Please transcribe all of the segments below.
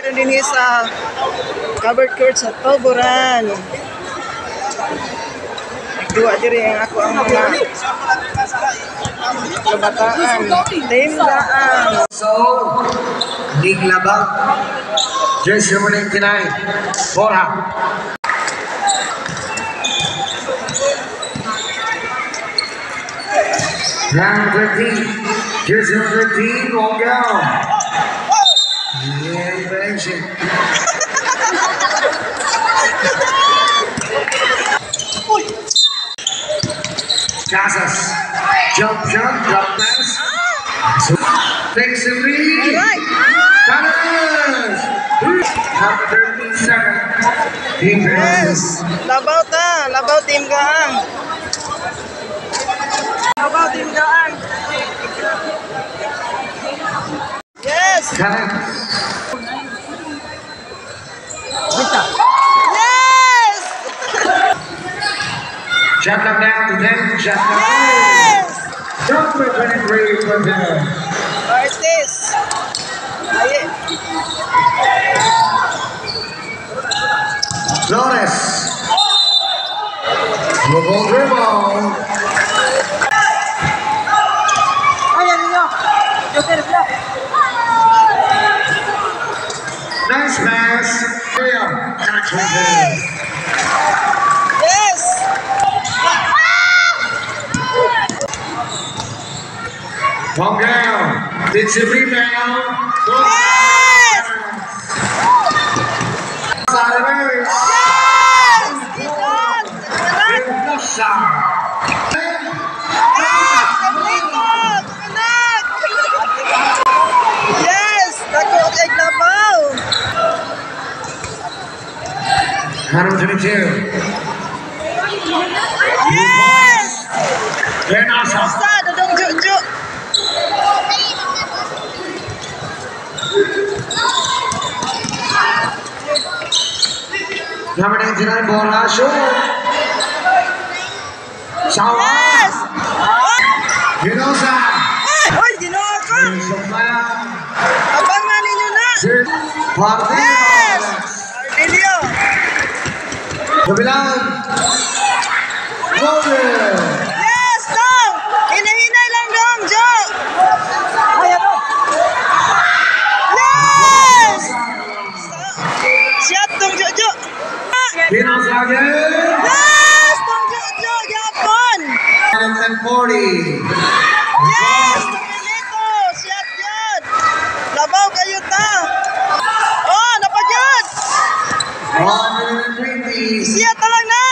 Meron din sa covered court sa Tuburan. Nagduwa diri ang ako ang mga kabataan. Team Gaang. So, Niglabang. Jersey number 99, Borja. Round 13, jersey number 13, won't go. Yeah, benching. Casas. Jump, jump, drop pass. So, takes the lead. Alright. Thomas! Number 37. Team Yes. Penalties. Labaw ta, labaw Team Gaang. Labaw Team Gaang. Yes. Canes. Yes. Shot clock down to 10. Shot clock. Yes. Number 23 for them. Artist. Ay. Flores. Dribble, dribble. Nice pass. Yes. Yes. One down. It's a rebound. Yes. Yes. Ikot. Yes. Ikot. Anak. Yes. Dako kay labaw. 122. Yes. Benasa. Sa dodong juju. Number 99, Borja shoot. Sawa. Yes. Ginosa. Ay, Ginoo ko. Abang na ninyo na. Yes. Ardelio. Kabilang. Golden. Yes, dong. Hinahinay lang dong, Jo. Yes. Shot dong Jojo. Ginosa again. Yes, dong Jojo gyapon. 140. Yes, Dominito. Shot yun. Labaw kayo ta. Oh, napagyod. 120. Siya ta lang na.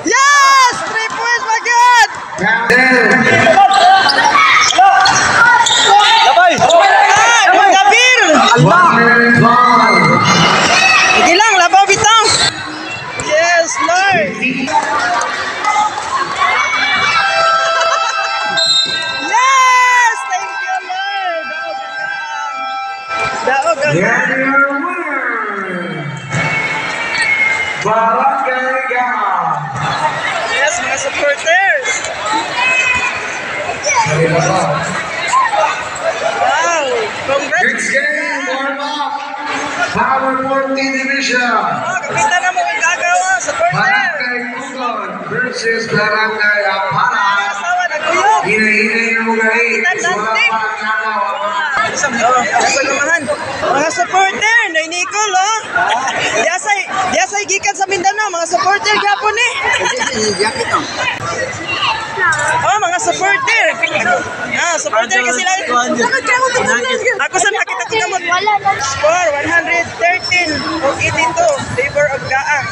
Yes, 3 points magyud. Down. 10. Ah, Gabir. 112. Sige lang, labaw bitang. Yes, Lord. Yes! Thank you, Lord. Daog ang gaang. Daog ang gaang. And your winner, Barangay Gaang. Yes, mga supporters. Wow. Congrats. Next game, warm up. Power 14 Division. Oh, kapitan na mo ang gagawa, supporter. Barangay Ugong versus Barangay Ampara. Asawa, naguyog. Hinahinay ng mga Wala pa ang nagawa. Oh, nasa gamahan. Mga supporter, Noy Nicole, oh. Diasay gikan sa Mindanao, mga supporter gyapon eh. Oh, mga supporter. Ah, supporter kasi sila. Ako sa nakita ko kamot. Score 113-82, favor of Gaang.